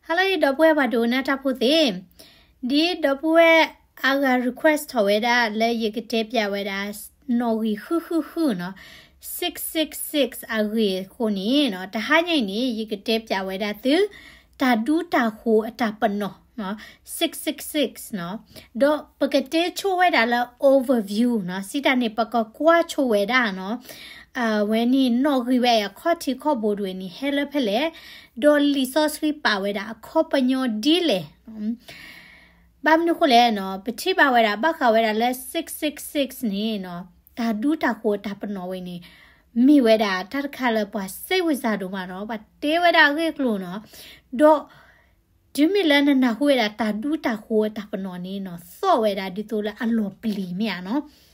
ဟါလၢအံၤ ဒီပုၢ်ဝဲၢ်ပှၤဒိကနၣ်တၢ်ဖိသ့ၣ်, ဒ်ဒီပုၢ်ဝဲၢ်အါဂၤ request ထီၣ်ဝဲဒၣ်လၢယကတဲပၠးဝဲဒၣ် နီၣ်ဂံၢ်ဃုဃုဃုနီၤ, six six six အဂ့ၢ်အဃိန့ၣ်နီၤ, တဟါညါအံၤန့ၣ် ယကတဲပၠးဝဲဒၣ်သု တၢ်ဒူတၢ်ဃိၤအတၢ်ပနီၣ်နီၤ, six six six နီၤ, ဒီးပကတဲဆိဝဲဒၣ်လၢ overview နီၤ, စံးတၢ်န့ၣ် ပကကွၢ်ဆိဝဲဒၣ်နီၤ, အဝဲန့ၣ်နီၣ်ဂံၢ်ဝဲအံၤအခီၣ်ထံးခီၣ်ဘိတဝဲန့ၣ် ဟဲလၢဖဲလဲၣ်, ဒီးလံာ်စီဆှံပာ်ဝဲဒၣ်အခီပညီဒ်လဲၣ် ဘၣ်မနုၤဃိလဲၣ်နီၤ, ပထံၣ်ဘၣ်ဝဲဒၣ် ဘၣ်ဃးဝဲဒၣ်လၢ six six six န့ၣ်နီၤ, တၢ်ဒူတၢ်ဃိၤအတၢ်ပနီၣ်ဝဲန့ၣ် မ့ၢ်ဝဲဒၣ်တၢ်တခါလၢပှၤစ့ဝံစၢ်ဒိၣ်မးနီၤ, ပှၤတဲဝဲဒၣ်အဂ့ၢ်အကျိၤနီၤ, ဒီး တုၤမ့ၢ်လၢနနၢ်ဟူဝဲဒၣ်တၢ်ဒူတၢ်ဃိၤအတၢ်ပနီၣ်န့ၣ်နီၤ, သီၣ်ဝဲဒၣ်ဒ်သိးလၢအလီၤပျံၤမ့ၢ်ဧါနီၤ.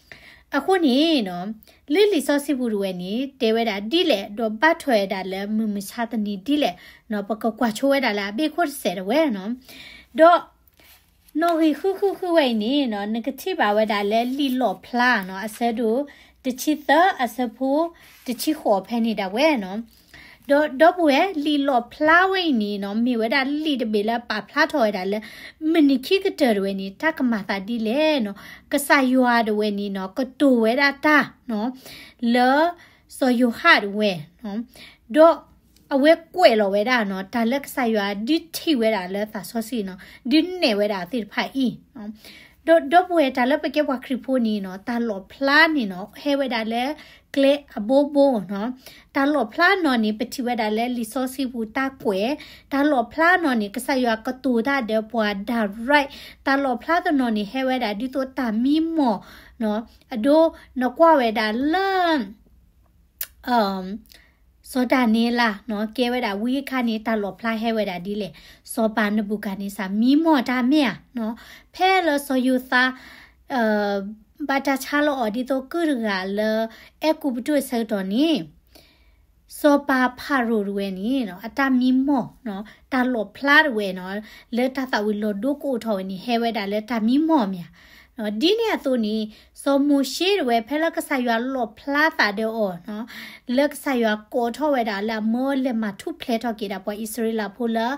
အဃိန့ၣ်နီၤ, လၢလံာ်စီဆှံပူၤတဝဲန့ၣ် တဲဝဲဒၣ်ဒ်လဲၣ်, ဒီးဘၣ်ထွဲဝဲဒၣ်လၢမုၢ်မဆါတနံၤဒ်လဲၣ်နီၤ, ပကကွၢ်ဆိဝဲဒၣ်လၢအဘ့ၣ်ခိၣ်တစဲးတဝဲနီၤ. ဒီး နီၣ်ဂံၢ်ဃုဃုဃုဝဲအံၤန့ၣ်နီၤ, နကထံၣ်ဘၣ်ဝဲဒၣ်လၢလံာ်လီၣ်ဖျါနီၤ, အဆၢဒိၣ်တဆံသၢ အဆၢဖိတဆံဃိးဖဲန့ၣ်ဒၣ်ဝဲနီၤ. ဒီးဒီပုၢ်ဝဲၢ် လံာ်လီၣ်ဖျါဝဲအံၤန့ၣ်နီၤ, မ့ၢ်ဝဲဒၣ်လံာ်တဘ့ၣ်လၢပာ်ဖျါထီၣ်ဝဲဒၣ်လၢ မုၢ်နံၤခံကတၢၢ်တဝဲန့ၣ် တၢ်ကမၤသးဒ်လဲၣ်နီၤ, ကစၢ်ယွၤတဝဲန့ၣ်နီၤ, ကတိၤဝဲဒၣ်တၢ်နီၤ, လၢစီၤယိၤဟၣ်တဝဲနီၤ, ဒီး အဝဲကွဲးလီၤဝဲဒၣ်နီၤ, တၢ်လၢကစၢ်ယွၤဒုးထံၣ်ဝဲဒၣ်လၢသးစီဆှံနီၤ, ဒုးနဲၣ်ဝဲဒၣ်သ့ၣ်တဖၣ်အံၤနီၤ. ဒီးဒီပုၢ်ဝဲၢ် တၢ်လၢပကဲပှၤခရံာ်ဖိန့ၣ်နီၤ, တၢ်လီၣ်ဖျါန့ၣ်နီၤ, ဟဲဝဲဒၣ်လၢကျဲအဘိဘိနီၤ. တၢ်လီၣ်ဖျါနီၤန့ၣ် ပထံၣ်ဝဲဒၣ်လၢလံာ်စီဆှံပူၤတၢ်ကွဲး, တၢ်လီၣ်ဖျါနီၤန့ၣ် ကစၢ်ယွၤကတိၤတၢ်ဒီးပှၤ direct, တၢ်လီၣ်ဖျါတနီၤန့ၣ် ဟဲဝဲဒၣ်ဒ်သိးတၢ်မံမီၢ်နီၤ, အဒိ နကွၢ်ဝဲဒၣ်လၢ စီၤဒၤနံးယ့လးနီၤ, ကဲဝဲဒၣ်ဝံအခါန့ၣ် တၢ်လီၣ်ဖျါဟဲဝဲဒၣ်ဒ်လဲၣ်, စီၤပၤနဘူၤခၣ်နံစၢ်မံမီၢ်တၢ်မ့ၢ်ဧါနီၤ, ဖဲလၢစီၤယိၤသး ဘၣ်တၢ်ဆါလီၤအီၤဒ်သိးကုၢ်တဂၤလၢအဲၤကူပတူးအဆၢကတီၢ်န့ၣ် စီၤပၤဖၤရိၤတဝဲန့ၣ်နီၤ, အတၢ်မံမီၢ်နီၤ, တၢ်လီၣ်ဖျါတဝဲနီၤ, လၢတၢ်သၣ်ဝံၤလီၤဒိကအိၣ်ထီၣ်ဝဲန့ၣ် ဟဲဝဲဒၣ်လၢတၢ်မံမီၢ်မ့ၢ်ဧါ. ဒ်န့ၣ်အသိးန့ၣ် စီၤမိၤၡ့တဝဲ ဖဲလၢကစၢ်ယွၤလီၣ်ဖျါသးဒီးအီၤနီၤ, လၢကစၢ်ယွၤကိးထီၣ်ဝဲဒၣ်လၢအမၢလဲၤမၤထူၣ်ဖျဲးထီၣ်က့ၤဒၣ်ပှၤအံၣ်စရ့လးဖိလၢ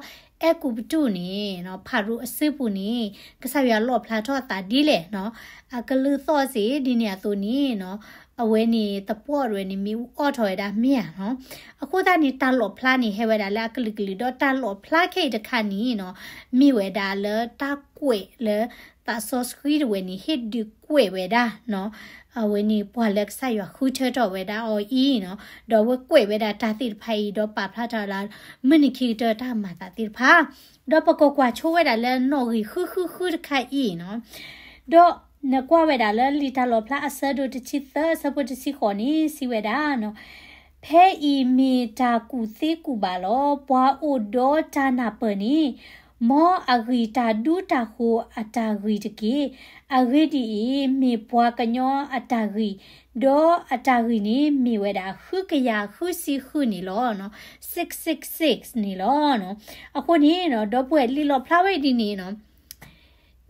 အဲၤကူပတူးန့ၣ်နီၤ, ဖၤရိၤအစုပူၤန့ၣ် ကစၢ်ယွၤလီၣ်ဖျါထီၣ်အသးဒ်လဲၣ်နီၤ, အကလုၢ်သီၣ်စ့ၢ်ဒ်န့ၣ်အသိးန့ၣ်နီၤ, အဝဲန့ၣ်သပှၢ်တဝဲန့ၣ် မ့ၣ်အူအီၣ်ထီၣ်ဝဲဒၣ်မ့ၢ်ဧါနီၤ. အဃိသတးန့ၣ် တၢ်လီၣ်ဖျါန့ၣ် ဟဲဝဲဒၣ်လၢအကလုာ်ကလုာ် ဒီးတၢ်လီၣ်ဖျါခဲအံၤတခါန့ၣ်နီၤ, မ့ၢ်ဝဲဒၣ်လၢတၢ်ကွဲးလၢသးစီဆှံတဝဲန့ၣ် ဟ့ၣ်ဒုးကွဲးဝဲဒၣ်နီၤ, အဝဲန့ၣ်ပှၤလၢကစၢ်ယွၤဃုထၢထီၣ်ဝဲဒၣ်အီၤအံၤနီၤ, ဒီးအဝဲကွဲးဝဲဒၣ်တၢ်သ့ၣ်တဖၣ်အံၤ ဒီးပာ်ဖျါထီၣ်လၢ မုၢ်နံၤခံကတၢၢ်တၢ်မၤသးသ့ၣ်တဖၣ်, ဒီးပကကွၢ်ဆိဝဲဒၣ်လၢနီၣ်ဂံၢ်ဃုဃုဃုတခါအံၤနီၤ, ဒီးနကွၢ်ဝဲဒၣ်လၢလံာ်တၢ်လီၣ်ဖျါအဆၢဒိၣ်တဆံသၢ အဆၢဖိတဆံဃိးန့ၣ် စံးဝဲဒၣ်နီၤ, ဖဲအံၤမ့ၢ်တၢ်ကူၣ်သ့ကူၣ်ဘၣ်လီၤ. ပှၤအိၣ်ဒီးတၢ်နၢ်ပၢၢ်န့ၣ် မ်အဂံၢ်တၢ်ဒူတၢ်ဃိၤအတၢ်ဂံၢ်တက့ၢ်. အဂ့ၢ်ဒ်အံၤ, မ့ၢ်ပှၤကညီအတၢ်ဂံၢ်, ဒီးအတၢ်ဂံၢ်န့ၣ်မ့ၢ်ဝဲဒၣ်ဃုကယၤဃုဆံဃုန့ၣ်လီၤ. six six six န့ၣ်လီၤ. အဃိန့ၣ်နီၤ, ဒီပုၢ်ဝဲၢ် လံာ်လီၣ်ဖျါဝဲဒ်န့ၣ်နီၤ,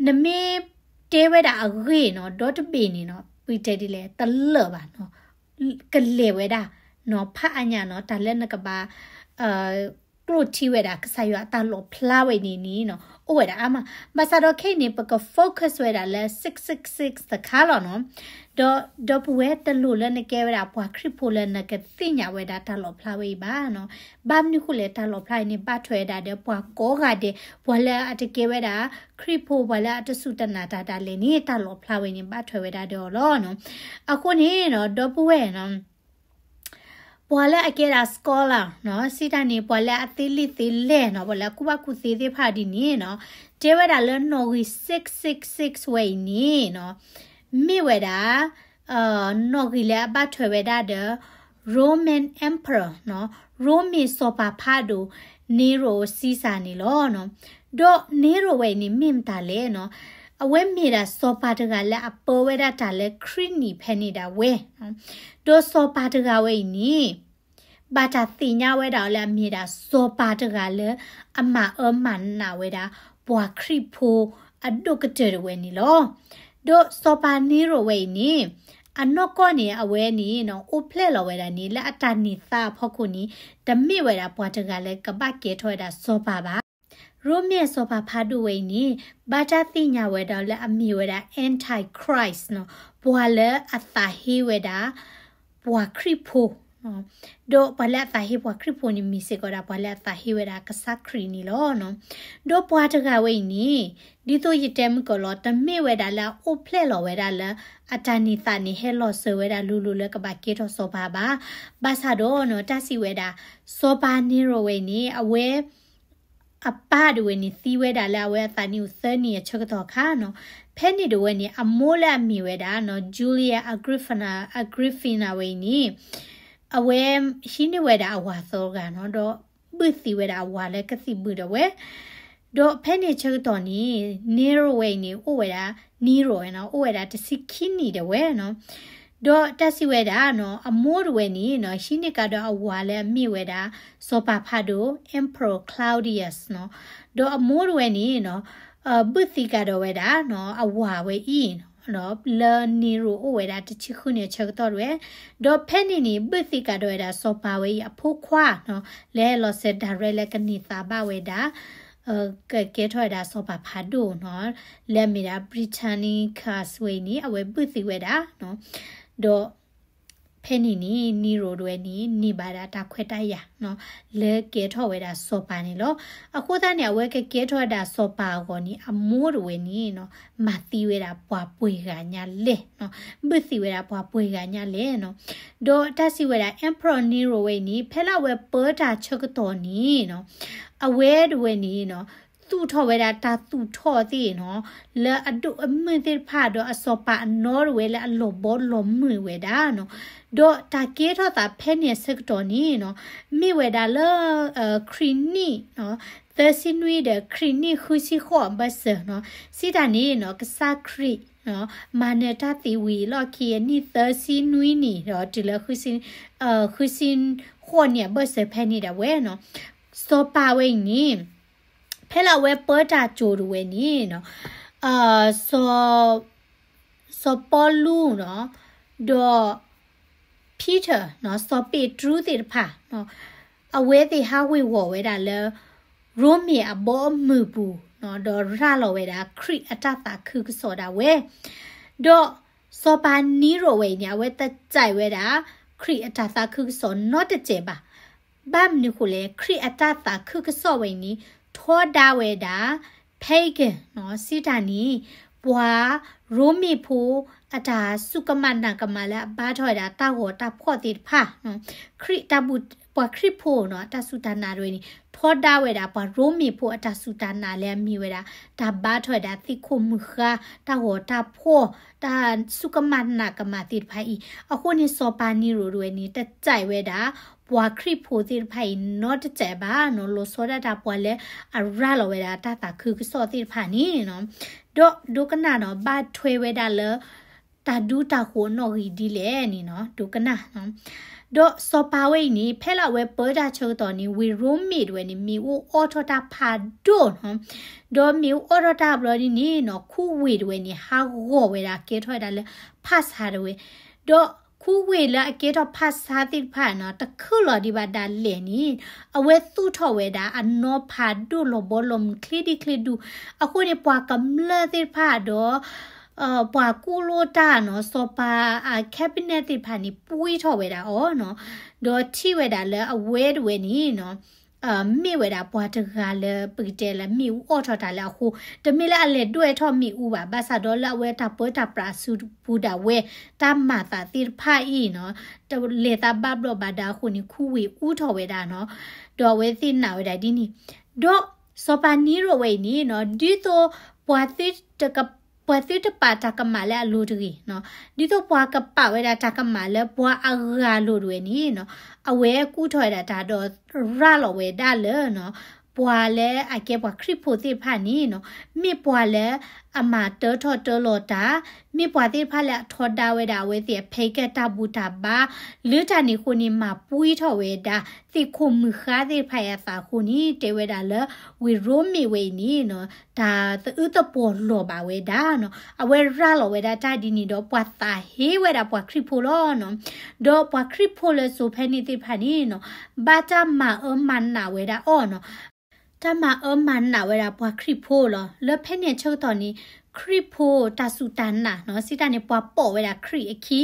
နမ့ၢ်တဲဝဲဒၣ်အဂ့ၢ်နီၤ, ဒီတဘ့ၣ်န့ၣ်နီၤ, ပတဲဒ်လဲၣ်, တလၢာ်ဘၣ်နီၤ, ကလဲၤဝဲဒၣ် ဖးအါညါနီၤ, တၢ်လၢနကဘၣ် ကျိၣ်ထံဝဲဒၣ် ကစၢ်ယွၤအတၢ်လီၣ်ဖျါဝဲန့ၣ်န့ၣ်နီၤ, အိၣ်ဝဲဒၣ်အါမး. ဘၣ်ဆၣ်ဒီးခဲအံၤန့ၣ် ပက focus ဝဲဒၣ်လၢ six six six တခါလီၤနီၤ. ဒီး ဒီပုၢ်ဝဲၢ် တလိၣ်လၢနကဲဝဲဒၣ်ပှၤခရံာ်ဖိလၢနကသ့ၣ်ညါဝဲဒၣ်တၢ်လီၣ်ဖျါဝဲအံၤဘၣ်နီၤ. ဘၣ်မနုၤဃိလဲၣ်, တၢ်လီၣ်ဖျါအံၤန့ၣ် ဘၣ်ထွဲဝဲဒၣ်ဒီးပှၤကိးဂၤဒဲး, ပှၤလၢအတကဲဝဲဒၣ်ခရံာ်ဖိ, ပှၤလၢအတစူၢ်တနာ်တၢ်ဒၣ်လဲာ်န့ၣ် တၢ်လီၣ်ဖျါဝဲန့ၣ် ဘၣ်ထွဲဝဲဒၣ်ဒီးအီၤလီၤနီၤ. အဃိန့ၣ်နီၤ, ဒီပုၢ်ဝဲၢ်နီၤ, ပှၤလၢအကဲဒၣ် scholar နီၤ, စံးတၢ်န့ၣ် ပှၤလၢအသ့လံာ်သ့လဲၢ်နီၤ, ပှၤလၢအကူၣ်ဘၣ်ကူၣ်သ့သ့ၣ်တဖၣ်ဒ်န့ၣ်နီၤ, တဲဝဲဒၣ်လၢနီၣ်ဂံၢ် six six six ဝဲအံၤန့ၣ်နီၤ, မ့ၢ်ဝဲဒၣ် နီၣ်ဂံၢ်လၢအဘၣ်ထွဲဝဲဒၣ်ဒီး Roman Emperor နီၤ, ရိမ့ၤစီၤပၤဖးဒိၣ် Nero Caesar န့ၣ်လီၤနီၤ. ဒီး Nero ဝဲအံၤန့ၣ် မ့ၢ်မတၤလဲၣ်နီၤ, အဝဲမ့ၢ်ဒၣ်စီၤပၤတဂၤလၢအပၢဝဲဒၣ်တၢ်လၢခရံာ်နံၣ်ဖဲန့ၣ်ဒၣ်ဝဲ, ဒီးစီၤပၤတဂၤဝဲအံၤန့ၣ် ဘၣ်တၢ်သ့ၣ်ညါဝဲဒၣ်အီၤလၢအမ့ၢ်ဒၣ်စီၤပၤတဂၤလၢအမၤအၢမၤနးဝဲဒၣ် ပှၤခရံာ်ဖိအဒိၣ်ကတၢၢ်တဝဲန့ၣ်လီၤ. ဒီးစီၤပၤ Nero ဝဲအံၤန့ၣ် အနီၢ်ကီၢ်န့ၣ် အဝဲန့ၣ်နီၤ အိၣ်ဖျဲၣ်လီၤဝဲဒၣ်န့ၣ် လၢအတၢ်န့ၢ်သါအဖီခိၣ်န့ၣ် တမ့ၢ်ဝဲဒၣ်ပှၤတဂၤလၢကဘၣ်ကဲထီၣ်ဝဲဒၣ်စီၤပၤဘၣ်. ရိမ့ၤအစီၤပၤဖးဒိၣ်ဝဲအံၤန့ၣ် ဘၣ်တၢ်သ့ၣ်ညါဝဲဒၣ်လၢအမ့ၢ်ဝဲဒၣ် Antichrist နီၤ, ပှၤလၢအသးဟ့ဝဲဒၣ် ပှၤခရံာ်ဖိ, ဒီးပှၤလၢအသးဟ့ပှၤခရံာ်ဖိန့ၣ် မ့ၢ်စ့ၢ်ကီးဒၣ်ပှၤလၢအသးဟ့ဝဲဒၣ်ကစၢ်ခရံာ်န့ၣ်လီၤ. ဒီးပှၤတဂၤဝဲအံၤန့ၣ် ဒ်သိးယတဲမုၢ်ကီးလီၤ, တမ့ၢ်ဝဲဒၣ်လၢအအိၣ်ဖျဲၣ်လီၤဝဲဒၣ်လၢ အတၢ်န့ၢ်သါန့ၣ် ဟဲလီၤစၢၤဝဲဒၣ်လိၤလိၤလၢကဘၣ်ကဲထီၣ်စီၤပၤဘၣ်. ဘၣ်ဆၣ်ဒီးနီၤ တၢ်စံးဝဲဒၣ် စီၤပၤနံရိၤဝဲအံၤန့ၣ် အဝဲ အပၢ်ဒၣ်ဝဲန့ၣ် သံဝဲဒၣ်လၢအဝဲအသးနံၣ်အိၣ်သၢနံၣ်အဆၢကတီၢ်အခါနီၤ. ဖဲန့ၣ်ဒၣ်ဝဲန့ၣ် အမိၢ်လၢအမ့ၢ်ဝဲဒၣ်နီၤ Julia Agrifina, Agrifina ဝဲအံၤန့ၣ် အဝဲဟံးန့ၢ်ဝဲဒၣ်အဝၤသီတဂၤနီၤ, ဒီးဘုၣ်သံဝဲဒၣ်အဝၤလၢကသံၣ်ဘုၣ်ဒၣ်ဝဲ ဒီးဖဲန့ၣ်ဆၢကတီၢ်န့ၣ် နံရိၤဝဲအံၤန့ၣ် အိၣ်ဝဲဒၣ် နံရိၤနီၤ, အိၣ်ဝဲဒၣ်တဆံခံနံၣ်ဒၣ်ဝဲနီၤ. ဒီးတၢ်စံးဝဲဒၣ်နီၤ အမိၢ်ဒၣ်ဝဲန့ၣ်နီၤ ဟံးန့ၢ်ကဒီးအဝၤလၢအမ့ၢ်ဝဲဒၣ် စီၤပၤဖးဒိၣ် Emperor Claudius နီၤ. ဒီးအမိၢ်ဒၣ်ဝဲန့ၣ်နီၤ ဘုၣ်သံကဒီးဝဲဒၣ်နီၤ အဝၤဝဲအံၤ လၢနံရိၤအိၣ်ဝဲဒၣ်တဆံဃုနံၣ်အဆၢကတီၢ်ဒၣ်ဝဲ, ဒီးဖဲန့ၣ်န့ၣ် ဘုၣ်သံကဒီးဝဲဒၣ်စီၤပၤဝဲအံၤအဖိခွါနီၤ, လၢဟဲလီၤစၢၤ direct လၢကန့ၢ်သါဘၣ်ဝဲဒၣ် ကကဲထီၣ်ဝဲဒၣ်စီၤပၤဖးဒိၣ်နီၤ, လၢအမ့ၢ်ဒၣ် Britannicus ဝဲအံၤန့ၣ် အဝဲဘုၣ်သံဝဲဒၣ်နီၤ, ဒီး ဖဲန့ၣ်န့ၣ် နံရိၤဒၣ်ဝဲန့ၣ် န့ၢ်ဘၣ်ဒၣ်တၢ်ခွဲးတၢ်ယာ်နီၤ လၢကဲထီၣ်ဝဲဒၣ်စီၤပၤန့ၣ်လီၤ. အဃိသတးန့ၣ် အဝဲကကဲထီၣ်ဝဲဒၣ်စီၤပၤအဂီၢ်န့ၣ် အမိၢ်ဒၣ်ဝဲန့ၣ်နီၤ မၤသံဝဲဒၣ်ပှၤပှဲၤဂၤညါလဲၣ်နီၤ, ဘုၣ်သံဝဲဒၣ်ပှၤပှဲၤဂၤညါလဲၣ်နီၤ. ဒီးတၢ်စံးဝဲဒၣ် Emperor နံရိၤဝဲအံၤန့ၣ် ဖဲလၢအဝဲပၢတၢ်ဆၢကတီၢ်န့ၣ်နီၤ အဝဲဒၣ်ဝဲန့ၣ်နီၤ သူၣ်ထီၣ်ဝဲဒၣ်တၢ်သူၣ်ထီၣ်သ့ၣ်နီၤ လၢအဒိၣ်အမုၢ်သ့ၣ်တဖၣ် ဒီးအစီၤပၤအနီၣ်ဒၣ်ဝဲလၢအလီၤဘီလီၤမုၢ်ဝဲဒၣ်နီၤ. ဒီးတၢ်ကဲထီၣ်သးဖဲန့ၣ်အဆၢကတီၢ်န့ၣ်နီၤ မ့ၢ်ဝဲဒၣ်လၢ ခရံာ်နံၣ် သၢဆံနွံဒီး ခရံာ်နံၣ်ဃုဆံဃိးအဘၢၣ်စၢၤနီၤ စံးတၢ်န့ၣ်နီၤ ကစၢ်ခရံာ် မၤနၢၤတၢ်သံဝံၤအလီၢ်ခံအနံၣ်သၢဆံနွံနံၣ်ဒီးတုၤလၢ ဃုဆံဃိးနံၣ်အဘၢၣ်စၢၤဖဲန့ၣ်ဒၣ်ဝဲနီၤ စီၤပၤဝဲအံၤန့ၣ် ဖဲလၢအဝဲပၢတၢ်ကၠိဒၣ်ဝဲန့ၣ်နီၤ စီၤ စီၤပီလူးနီၤ ဒီး Peter နီၤ စီၤပ့းတရူးသ့ၣ်တဖၣ်နီၤ အဝဲသ့ၣ်ဟးဝ့ၤဝီၤဝဲဒၣ်လၢ ရိမ့ၤအဘီအမုၢ်ပူၤနီၤ ဒီးရၤလီၤဝဲဒၣ်ခရံာ်အတၢ်သးခုကစီၣ်ဒၣ်ဝဲ ဒီးစီၤပၤနံရိၤဝဲအံၤန့ၣ် အဝဲတစဲးဝဲဒၣ် ခရံာ်အတၢ်သးခုကစီၣ်နီတစဲးဘၣ်. ဘၣ်မနုၤဃိလဲၣ် ခရံာ်အတၢ်သးခုကစီၣ်ဝဲအံၤန့ၣ် ထီဒါဝဲဒၣ် pagan နီၤ စံးတၢ်န့ၣ် ပှၤရိမ့ၤဖိအတၢ်စူၢ်ကမၣ်နာ်ကမၣ်လၢအဘါထီၣ်ဝဲဒၣ်တၢ်ဂီၤတၢ်ဖှီၣ်သ့ၣ်တဖၣ် ခရံာ်တၢ်ဘူၣ် ပှၤခရံာ်ဖိနီၤ တၢ်စူၢ်တၢ်နာ်ဒၣ်ဝဲန့ၣ် ထီဒါဝဲဒၣ်ပှၤရိမ့ၤဖိအတၢ်စူၢ်တၢ်နာ်လၢအမ့ၢ်ဝဲဒၣ် တၢ်ဘါထီၣ်ဝဲဒၣ်သ့ၣ်ခိၣ်မုၢ်ဃါ တၢ်ဂီၤတၢ်ဖှီၣ် တၢ်စူၢ်ကမၣ်နာ်ကမၣ်သ့ၣ်တဖၣ်အံၤ အဃိန့ၣ် စီၤပၤနံရိၤဒၣ်ဝဲန့ၣ် တစဲးဝဲဒၣ် ပှၤခရံာ်ဖိသ့ၣ်တဖၣ်အံၤနီတစဲးဘၣ်နီၤ လီၤဆီဒၣ်တၢ်ပှၤလၢအရၤလီၤဝဲဒၣ်တၢ်သးခုကစီၣ်သ့ၣ်တဖၣ်န့ၣ်နီၤ ဒီးဒိကနၣ်နီၤ ဘၣ်ထွဲဝဲဒၣ်လၢ တၢ်ဒူတၢ်ဃိၤအနီၣ်ဂံၢ်ဒ်လဲၣ်န့ၣ်နီၤ ဒိကနၣ် ဒီးစီၤပၤဝဲအံၤန့ၣ် ဖဲလၢအဝဲပၢတၢ်ဆၢကတီၢ်န့ၣ် ဝ့ၢ်ရိမ့ၤဒၣ်ဝဲန့ၣ် မ့ၣ်အူအီၣ်ထီၣ်တၢ်ဖးဒိၣ်နီၤ ဒီးမ့ၣ်အူအီၣ်ထီၣ်တၢ်ဘျီဒ်န့ၣ်နီၤ ခူဝ့ၢ်ဒၣ်ဝဲန့ၣ် ဟးဂီၤဝဲဒၣ်ကဲထီၣ်ဝဲဒၣ်လၢ ဖးဆါဒၣ်ဝဲ ဒီးခူဝ့ၢ်လၢအကဲထီၣ်ဖးဆါသ့ၣ်တဖၣ်နီၤ တခုၣ်လီၤဒံးဘၣ်ဒၣ်လဲာ်န့ၣ် အဝဲသူၣ်ထီၣ်ဝဲဒၣ်အနီၢ်ဖးဒိၣ်လီၤဘီလီၤမုၢ်ချ့ဒံးချ့ဒူၣ် အဃိန့ၣ် ပှၤကမျၢၢ်သ့ၣ်တဖၣ်ဒီး ပှၤကူၣ်လိတၢ်နီၤ စီၤပၤအ cabinet သ့ၣ်တဖၣ်န့ၣ် ပှံထီၣ်ဝဲဒၣ်အီၤနီၤ ဒီးထံၣ်ဝဲဒၣ်လၢအဝဲဒၣ်ဝဲန့ၣ်နီၤ မ့ၢ်ဝဲဒၣ်ပှၤတဂၤလၢပကတဲလၢမ့ၣ်အူအီၣ်ထီၣ်တၢ်လၢအဃိ တမ့ၢ်လၢအလဲၤဒွဲၣ်ထီၣ်မ့ၣ်အူဘၣ် ဘၣ်ဆၣ်ဒီးလၢအဝဲတၢ်ပၢတၢ်ပြးအစုပူၤဒၣ်ဝဲ တၢ်မၤသးသ့ၣ်တဖၣ်အံၤနီၤ တလဲၤသးဘၣ်ဘျီးဘၣ်ဒါအဃိန့ၣ် ခူဝ့ၢ်အူထီၣ်ဝဲဒၣ်နီၤ ဒီးအဝဲသ့ၣ်နာ်ဝဲဒၣ်ဒ်န့ၣ် ဒီးစီၤပၤနံရိၤဝဲအံၤန့ၣ်နီၤ ဒ်သိးပှၤသုတက ပှၤသုတပာ်တၢ်ကမၣ်လၢအလိၤတဂ့ၤနီၤ ဒ်သိးပှၤကပာ်ဝဲဒၣ်တၢ်ကမၣ်လၢပှၤအဂၤအလိၤဒၣ်ဝဲန့ၣ်နီၤ အဝဲကူၣ်ထီၣ်ဝဲဒၣ်တၢ်ဒီးရၤလီၤဝဲဒၣ်လၢနီၤ ပှၤလၢအကဲပှၤခရံာ်ဖိသ့ၣ်တဖၣ်န့ၣ်နီၤ မ့ၢ်ပှၤလၢအမၤတၢထီၣ်တၢလီၤတၢ် မ့ၢ်ပှၤသ့ၣ်တဖၣ်လၢအထီဒါဝဲဒၣ်အဝဲသ့ၣ်အ pagan တၢ်ဘူၣ်တၢ်ဘါ လၢတၢ်န့ၣ်အဃိန့ၣ် မၤပှံထီၣ်ဝဲဒၣ် သ့ၣ်ခိၣ်မုၢ်ဃါသ့ၣ်တဖၣ်အံၤအသးအဃိန့ၣ် တဲဝဲဒၣ်လၢ ဝ့ၢ်ရိမ့ၤဝဲအံၤန့ၣ်နီၤ တၢ်သအုးသပှီၤလီၤဘၣ်ဝဲဒၣ်နီၤ အဝဲရၤလီၤဝဲဒၣ်တၢ်ဒ်န့ၣ်ဒီး ပှၤသးဟ့ဝဲဒၣ်ပှၤခရံာ်ဖိလီၤနီၤ ဒီးပှၤခရံာ်ဖိလၢစိၤဖဲန့ၣ်သ့ၣ်တဖၣ်န့ၣ်နီၤ ဘၣ်တၢ်မၤအၢမၤနးဝဲဒၣ်အီၤနီၤ တၢ်မၤအၢမၤနးဝဲဒၣ်ပှၤခရံာ်ဖိလီၤ. လၢဖဲန့ၣ်အဆၢကတီၢ်န့ၣ် ခရံာ်ဖိတၢ်စူၢ်တၢ်နာ်နီၤ စံးတၢ်န့ၣ် ပှၤပိာ်ဝဲဒၣ်ခရံာ်အခံ,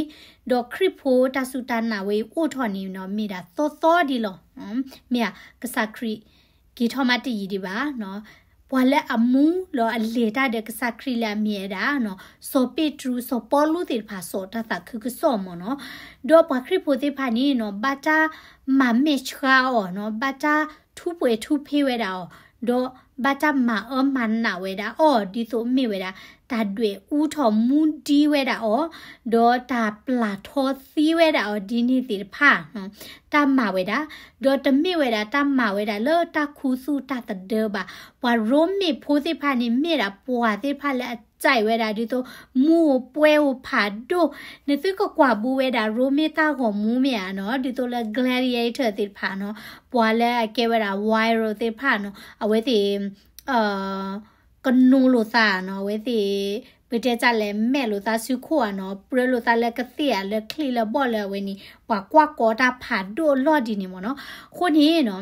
ဒီးခရံာ်ဖိတၢ်စူၢ်တၢ်နာ်ဝဲအံၤအိၣ်ထီၣ်န့ၣ်နီၤ မ့ၢ်ဒၣ်သီသီဒံးလီၤ. မ့ၢ်ဧါ, ကစၢ်ခရံာ်က့ၤထီၣ်မးတယံာ်ဒံးဘၣ်နီၤ. ပှၤလၢအမူလီၤအလဲၤတၢ်ဒီးကစၢ်ခရံာ်လၢအမ့ၢ်ဝဲဒၣ်နီၤ စီၤပ့းတရူး စီၤပီလူးသ့ၣ်တဖၣ် စိာ်တၢ်သးခုကစီၣ်မ့ၢ်နီၤ. ဒီးပှၤခရံာ်ဖိသ့ၣ်တဖၣ်န့ၣ်နီၤ ဘၣ်တၢ်မၤမဲာ်ဆှးအီၤနီၤ ဘၣ်တၢ်ထူးပှဲၤထူးဖ့းဝဲဒၣ်အီၤ, ဒီးဘၣ်တၢ်မၤအၢမၤနးဝဲဒၣ်အီၤ ဒ်သိးမ့ၢ်ဝဲဒၣ် တၢ်ဒွဲၣ်အူထီၣ်မူဒံဝဲဒၣ်အီၤ, ဒီးတၢ်ပျၢ်ထီသံဝဲဒၣ်အီၤဒ်န့ၣ်သ့ၣ်တဖၣ် တၢ်မၤဝဲဒၣ်, ဒီးတမ့ၢ်ဝဲဒၣ်တၢ်မၤဝဲဒၣ်လၢတၢ်ခူသူၣ်တၢ်သဒၢဘၣ်. ပှၤရိမ့ၤဖိသ့ၣ်တဖၣ်န့ၣ် မ့ၢ်ဒၣ်ပှၤသ့ၣ်တဖၣ်လၢအစဲးဝဲဒၣ် ဒ်သိးမူဧိၤပွဲဧိၤဖးဒိၣ်, နသုကကွၢ်ဘူးဝဲဒၣ်ရိမ့ၤတၢ်ဂီၤမူမ့ၢ်ဧါနီၤ ဒ်သိးလၢ gladiator သ့ၣ်တဖၣ်နီၤ ပှၤလၢအကဲဝဲဒၣ် warrior သ့ၣ်တဖၣ်နီၤ အဝဲသ့ၣ် ကနိလိာ်သးနီၤ အဝဲသ့ၣ် ပတဲတၢ်လဲၤမဲာ်လိာ်သးဆူခိၣ်ဧါနီၤ ပြၢလိာ်သးလၢကသ့ၣ်ဧါ လၢချံလၢဘီၣ်လၢအဝဲန့ၣ် ပှၤကွၢ်ကီတၢ်ဖးဒိၣ်အလီၢ်ဒ်န့ၣ်မ့ၢ်နီၤ. အဃိန့ၣ်နီၤ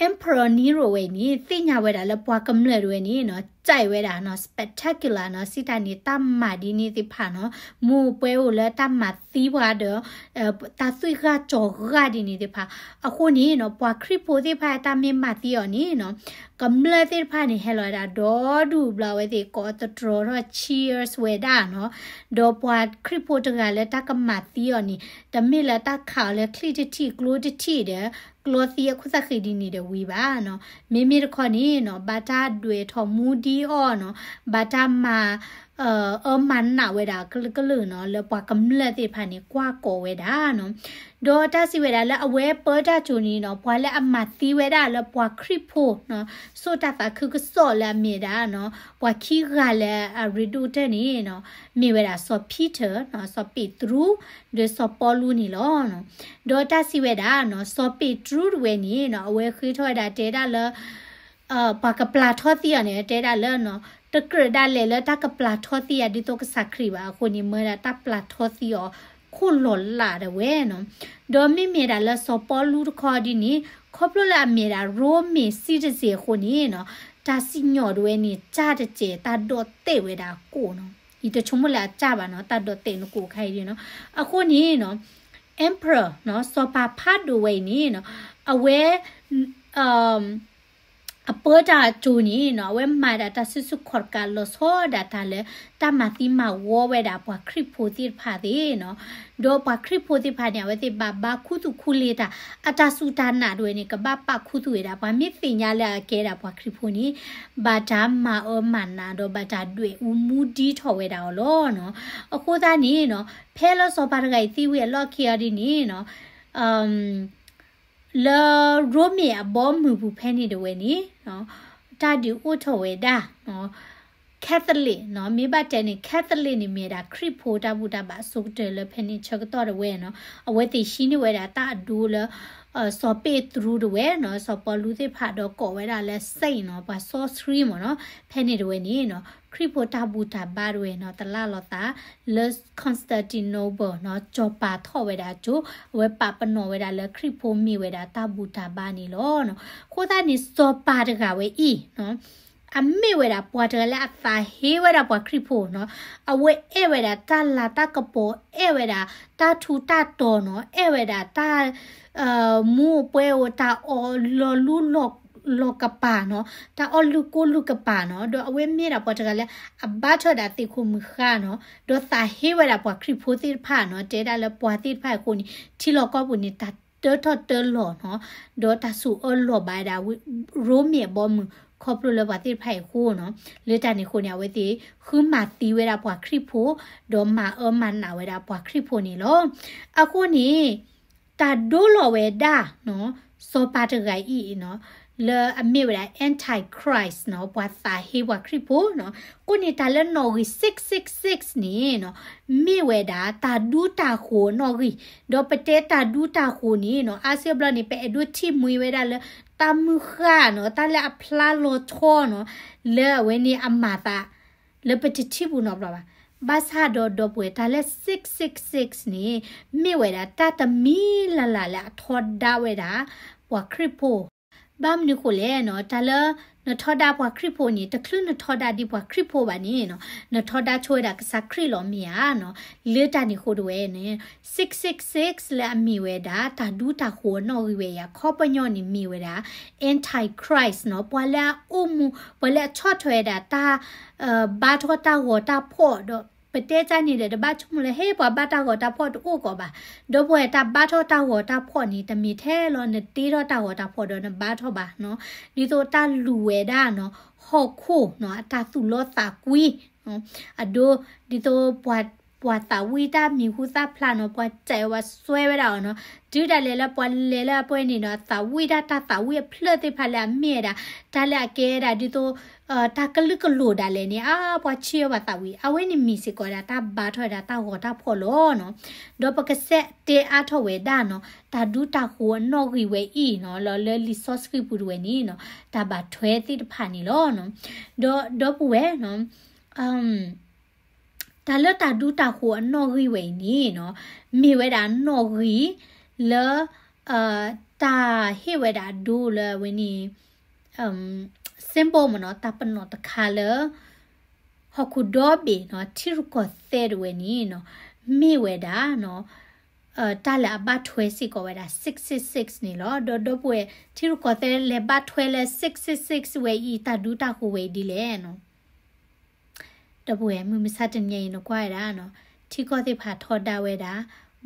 Emperor Nero ဝဲအံၤန့ၣ် သ့ၣ်ညါဝဲဒၣ်လၢပှၤကမျၢၢ်တဝဲန့ၣ်နီၤ စဲးဝဲဒၣ်နီၤ spectacular နီၤ စံးတၢ်န့ၣ် တၢ်မၤဒ်န့ၣ်သ့ၣ်တဖၣ်နီၤ မူဧိၤပွဲဧိၤလၢတၢ်မၤသံပှၤဒီး တၢ်သွံၣ်ဂၢ်စီၤဂၢ်ဒ်န့ၣ်သ့ၣ်တဖၣ်. အဃိန့ၣ်နီၤ ပှၤခရံာ်ဖိသ့ၣ်တဖၣ်တၢ်မ့ၢ်မၤသံအီၤန့ၣ်နီၤ ကမျၢၢ်သ့ၣ်တဖၣ်န့ၣ် ဟဲလီၤဝဲဒၣ်ဒီဒူၣ်ဘျီ အဝဲသ့ၣ်ကိးသတြီထီၣ် cheers ဝဲဒၣ်နီၤ. ဒီးပှၤခရံာ်ဖိတဂၤလၢတၢ်ကမၤသံအီၤန့ၣ် တမ့ၢ်လၢတၢ်ခးအီၤလၢချံတထံၣ်ကျိတထံၣ်ဒီး ကျီသံအခိၣ်သၣ်ဃံဒ်န့ၣ်ဒီးဝံၤဘၣ်နီၤ. မ့မ့ၢ်တခီန့ၣ်နီၤ ဘၣ်တၢ်ဒွဲၣ်ထီၣ်မူဒံအီၤနီၤ ဘၣ်တၢ်မၤ အၢမၤနးဝဲဒၣ်ကလုာ်ကလုာ်နီၤ လၢပှၤကမျၢၢ်သ့ၣ်တဖၣ်န့ၣ် ကွၢ်ကီဝဲဒၣ်နီၤ. ဒီးတၢ်စံးဝဲဒၣ်လၢအဝဲပၢတၢ်ကၠိန့ၣ်နီၤ ပှၤလၢအမၤသံဝဲဒၣ်လၢပှၤခရံာ်ဖိနီၤ စိာ်တၢ်သးခုကစီၣ်လၢအမ့ၢ်ဒၣ်နီၤ ပှၤခံဂၤလၢအရ့ဒိၣ်တၢၢ်န့ၣ်နီၤ မ့ၢ်ဝဲဒၣ်စီၤ Peter နီၤ စီၤပ့းတရူး ဒီးစီၤပီလူးန့ၣ်လီၤ. ဒီးတၢ်စံးဝဲဒၣ်နီၤ စီၤပ့းတရူးတဝဲန့ၣ်နီၤ အဝဲဃ့ထီၣ်ဝဲဒၣ်တဲဒၣ်လၢ ပှၤကပျၢ်ထီသံအီၤန့ၣ် တဲဒၣ်လၢနီၤ တကြၢးဒၣ်လဲာ်လၢတၢ်ကပျၢ်ထီသံအီၤဒ်သိးကစၢ်ခရံာ်ဘၣ်အဃိန့ၣ် မၢဒၣ်တၢ်ပျၢ်ထီသံအီၤ ခိၣ်လီၤလးတဝဲနီၤ. ဒီးမ့မ့ၢ်ဒၣ်လၢစီၤပီလူးတခီဒ်န့ၣ် ခီဖျိလၢအမ့ၢ်ဒၣ်ရိမ့ၤ citizen အဃိန့ၣ်နီၤ တၢ်စံၣ်ညီၣ်တဝဲန့ၣ် ကၢ်တစဲး တၢ်ဒိးတဲာ်ဝဲဒၣ်ကိၣ်နီၤ ယတဆိကမိၣ်လၢအကၢ်ဘၣ်နီၤ တၢ်ဒိးတဲာ်နကိၣ်ခါအံၤနီၤ. အဃိန့ၣ်နီၤ emperor နီၤ စီၤပၤဖးဒိၣ်ဝဲအံၤန့ၣ်နီၤ အဝဲ အပၢတၢ်ကၠိန့ၣ်နီၤ အဝဲမၤဒၣ်တၢ်စုဆူၣ်ခီၣ်တကး လီၤဆီဒၣ်တၢ်လၢ တၢ်မၤသံမၤဝီဝဲဒၣ်ပှၤခရံာ်ဖိသ့ၣ်တဖၣ်သ့ၣ်နီၤ. ဒီးပှၤခရံာ်ဖိသ့ၣ်တဖၣ်န့ၣ် အဝဲသ့ၣ်ဘၣ်ဘါခူသူၣ်ခူလ့တၢ် အတၢ်စူၢ်တၢ်နာ်တဝဲန့ၣ် ကဘၣ်ပာ်ခူသူၣ်ဝဲဒၣ် ပှၤမ့ၢ်သ့ၣ်ညါလၢအကဲဒၣ်ပှၤခရံာ်ဖိန့ၣ် ဘၣ်တၢ်မၤအၢမၤနးဒီးဘၣ်တၢ်ဒွဲၣ်အူမူဒံထီၣ်ဝဲဒၣ်အီၤလီၤနီၤ. အဃိသတးန့ၣ်နီၤ ဖဲလၢစီၤပၤတဂၤအံၤသံဝံၤအလီၢ်ခံအီၤဒ်န့ၣ်နီၤ လၢရိမ့ၤအဘီအမုၢ်ပူၤဖဲန့ၣ်တဝဲန့ၣ် တၢ်ဒုးအိၣ်ထီၣ်ဝဲဒၣ် Catholic နီၤ မ့ၢ်ဘၣ်တဲန့ၣ် Catholic န့ၣ်မ့ၢ်ဒၣ်ခရံာ်ဖိတၢ်ဘူၣ်တၢ်ဘါအဆိကတၢၢ်လၢဖဲန့ၣ်ဆၢကတီၢ်တဝဲနီၤ အဝဲသ့ၣ်ဟံးန့ၢ်ဝဲဒၣ်တၢ်အဒိလၢ စီၤပ့းတရူးတဝဲနီၤ စီၤပီလူးသ့ၣ်တဖၣ်ဒီးကိးဝဲဒၣ်လၢ saint နီၤ ပှၤစီဆှံမ့ၢ်နီၤ ဖဲန့ၣ်တဝဲန့ၣ်နီၤ ခရံာ်ဖိတၢ်ဘူၣ်တၢ်ဘါတဝဲနီၤ တလၢ်လီၤသး လၢ Constantinople နီၤ စီၤပၤထီၣ်ဝဲဒၣ်အကၠိ အဝဲပာ်ပနီၣ်ဝဲဒၣ်လၢခရံာ်ဖိမ့ၢ်ဝဲဒၣ်တၢ်ဘူၣ်တၢ်ဘါန့ၣ်လီၤနီၤ. အဃိသတးန့ၣ် စီၤပၤတဂၤဝဲအံၤနီၤ အမ့ၢ်ဝဲဒၣ်ပှၤတဂၤလၢအသးဟ့ဝဲဒၣ်ပှၤခရံာ်ဖိနီၤ အဝဲအဲၣ်ဝဲဒၣ်တၢ်လၤတၢ်ကပီၤ အဲၣ်ဝဲဒၣ်တၢ်ထူးတၢ်တီၤနီၤ အဲၣ်ဝဲဒၣ်တၢ် မူဧိၤပွဲဧိၤ တၢ်အီၣ်လီၤလူလီၤကပာ်နီၤ တၢ်အီၣ်လုၢ်ကိၢ်လုၢ်ကပာ်နီၤ ဒီးအဝဲမ့ၢ်ဒၣ်ပှၤတဂၤလၢ အဘါထီၣ်ဒၣ်သ့ၣ်ခိၣ်မုၢ်ဃါနီၤ ဒီးသးဟ့ဝဲဒၣ်ပှၤခရံာ်ဖိသ့ၣ်တဖၣ်နီၤ တဲဒၣ်လၢပှၤသ့ၣ်တဖၣ်အံၤအဃိန့ၣ် ထံလီၢ်ကီၢ်ပူၤန့ၣ် တၢ်တၢထီၣ်တၢလီၤနီၤ ဒီးတၢ်ဆိၣ်အၢလီၤဘၣ်ဝဲဒၣ် ရိမ့ၤအဘီအမုၢ် ခီဖျိလၢပှၤသ့ၣ်တဖၣ်အံၤအဃိနီၤ လၢတၢ်န့ၣ်အဃိန့ၣ် အဝဲသ့ၣ်ဃုမၤသံဝဲဒၣ်ပှၤခရံာ်ဖိ ဒီးမၤအၢမၤနးဝဲဒၣ်ပှၤခရံာ်ဖိန့ၣ်လီၤ. အဃိန့ၣ် တၢ်ဒိလီၤဝဲဒၣ်နီၤ စီၤပၤတဂၤအံၤနီၤ လၢအမ့ၢ်ဝဲဒၣ် Antichrist နီၤ ပှၤသးဟ့ပှၤခရံာ်ဖိနီၤ အဃိန့ၣ် တၢ်လၢနီၣ်ဂံၢ် six six six န့ၣ်နီၤ မ့ၢ်ဝဲဒၣ်တၢ်ဒူတၢ်ဃိၤနီၣ်ဂံၢ် ဒီးပတဲတၢ်ဒူတၢ်ဃိၤန့ၣ်နီၤ အါစုအါဘျီန့ၣ် ပအဲၣ်ဒိးထံၣ်မှံဝဲဒၣ်လၢ တၢ်မုၢ်ဃၢ်နီၤ တၢ်လၢအဖျါလီၤထီနီၤ လၢအဝဲန့ၣ်အမၤသး လၢပတထံၣ်ပူၤနီတဘျီဘၣ်. ဘၣ်ဆၣ်ဒီးဒီပုၢ်ဝဲၢ် တၢ်လၢ six six six န့ၣ် မ့ၢ်ဝဲဒၣ်တၢ်တမံၤလၢ်လၢ်လၢအထီဒါဝဲဒၣ် ပှၤခရံာ်ဖိ ဘၣ်မနုၤဃိလဲၣ်နီၤ, တၢ်လၢနထီဒါပှၤခရံာ်ဖိန့ၣ် တချုးနထီဒါဒ်ပှၤခရံာ်ဖိဘၣ်န့ၣ်နီၤ, နထီဒါဆိဝဲဒၣ်ကစၢ်ခရံာ်လီၤမ့ၢ်ဧါနီၤ. လၢတၢ်န့ၣ်အဃိတဝဲန့ၣ် six six six လၢအမ့ၢ်ဝဲဒၣ် တၢ်ဒူတၢ်ဃိၤအနီၣ်ဂံၢ်ဝဲအံၤ အခီပညီန့ၣ်မ့ၢ်ဝဲဒၣ် Antichrist နီၤ, ပှၤလၢအအိၣ်မူ ပှၤလၢအဆီၣ်ထွဲဝဲဒၣ်တၢ် ဘါထီၣ်တၢ်ဂီၤတၢ်ဖှီၣ်ဒီး ပတဲတၢ်န့ၣ်ဒီး တဘၣ်ဆိကမိၣ်လၢ ဟ့ ပှၤဘါတၢ်ဂီၤတၢ်ဖှီၣ်တအိၣ်ကီးဘၣ်. ဒီပုၢ်ဝဲၢ် တၢ်ဘါထီၣ်တၢ်ဂီၤတၢ်ဖှီၣ်န့ၣ် တမ့ၢ်ထဲလီၤ နတ့ထီၣ်တၢ်ဂီၤတၢ်ဖှီၣ်ဒီးနဘါထီၣ်ဘၣ်နီၤ. ဒ်သိးတၢ်လူၤဝဲဒၣ်နီၤ ဟီၣ်ခိၣ်နီၤ အတၢ်သူၣ်လီသးကွံ အဒိ ဒ်သိးပှၤ ပှၤသးဝံၣ်တၢ်မံၤဟူသၣ်ဖျါနီၤ ပှၤစဲးဝဲစွဲဝဲဒၣ်အီၤနီၤ. တုၤဒၣ်လဲာ်လၢပှၤလဲၤလၢအပှဲၤန့ၣ်ဒီး သးဝံၣ်တၢ် တၢ်သးဝံၣ်အဖျၢၣ်သ့ၣ်တဖၣ်လၢအမ့ၢ်ဝဲဒၣ် တၢ်လၢအကဲဝဲဒၣ်ဒ်သိး တၢ်ကလုာ်ကလိၤဒၣ်လဲာ်န့ၣ် အါ ပှၤဆံးဝဲပှၤသးဝံၣ် အဝဲန့ၣ်မ့ၢ်စ့ၢ်ကီးဝဲဒၣ် တၢ်ဘါထီၣ်ဝဲဒၣ်တၢ်ဂီၤတၢ်ဖှီၣ်လီၤနီၤ. ဒီးပကစဲးတဲအါထီၣ်ဝဲဒၣ်နီၤ တၢ်ဒူတၢ်ဃိၤအနီၣ်ဂံၢ်ဝဲအံၤနီၤ လၢလံာ်စီဆှံပူၤတဝဲန့ၣ်နီၤ တၢ်ဘၣ်ထွဲသ့ၣ်တဖၣ်န့ၣ်လီၤနီၤ. ဒီးဒီပုၢ်ဝဲၢ်နီၤ တၢ်လၢတၢ်ဒူတၢ်ဃိၤအနီၣ်ဂံၢ်ဝဲအံၤန့ၣ်နီၤ မ့ၢ်ဝဲဒၣ်နီၣ်ဂံၢ်လၢ တၢ်ဟ့ၣ်ဝဲဒၣ်အဒိလၢအဝဲန့ၣ် symbol မ့ၢ်နီၤ တၢ်ပနီၣ်တခါလၢ ဟီၣ်ခိၣ်ဒီဘ့ၣ်နီၤ ထံရူၢ်ကီၢ်သဲးတဝဲန့ၣ်နီၤ မ့ၢ်ဝဲဒၣ်နီၤ တၢ်လၢအဘၣ်ထွဲစ့ၢ်ကီးဝဲဒၣ် six six six န့ၣ်လီၤ. ဒီးဒီပုၢ်ဝဲၢ် ထံရူၢ်ကီၢ်သဲးလဲၤဘၣ်ထွဲလၢ six six six ဝဲအံၤ တၢ်ဒူတၢ်ဃိၤဝဲအံၤဒ်လဲၣ်နီၤ. ဒီပုၢ်ဝဲၢ် မုၢ်မဆါတနံၤအံၤ နကွၢ်ဝဲဒၣ်နီၤ ထံကီၢ်သ့ၣ်တဖၣ်ထီဒါဝဲဒၣ်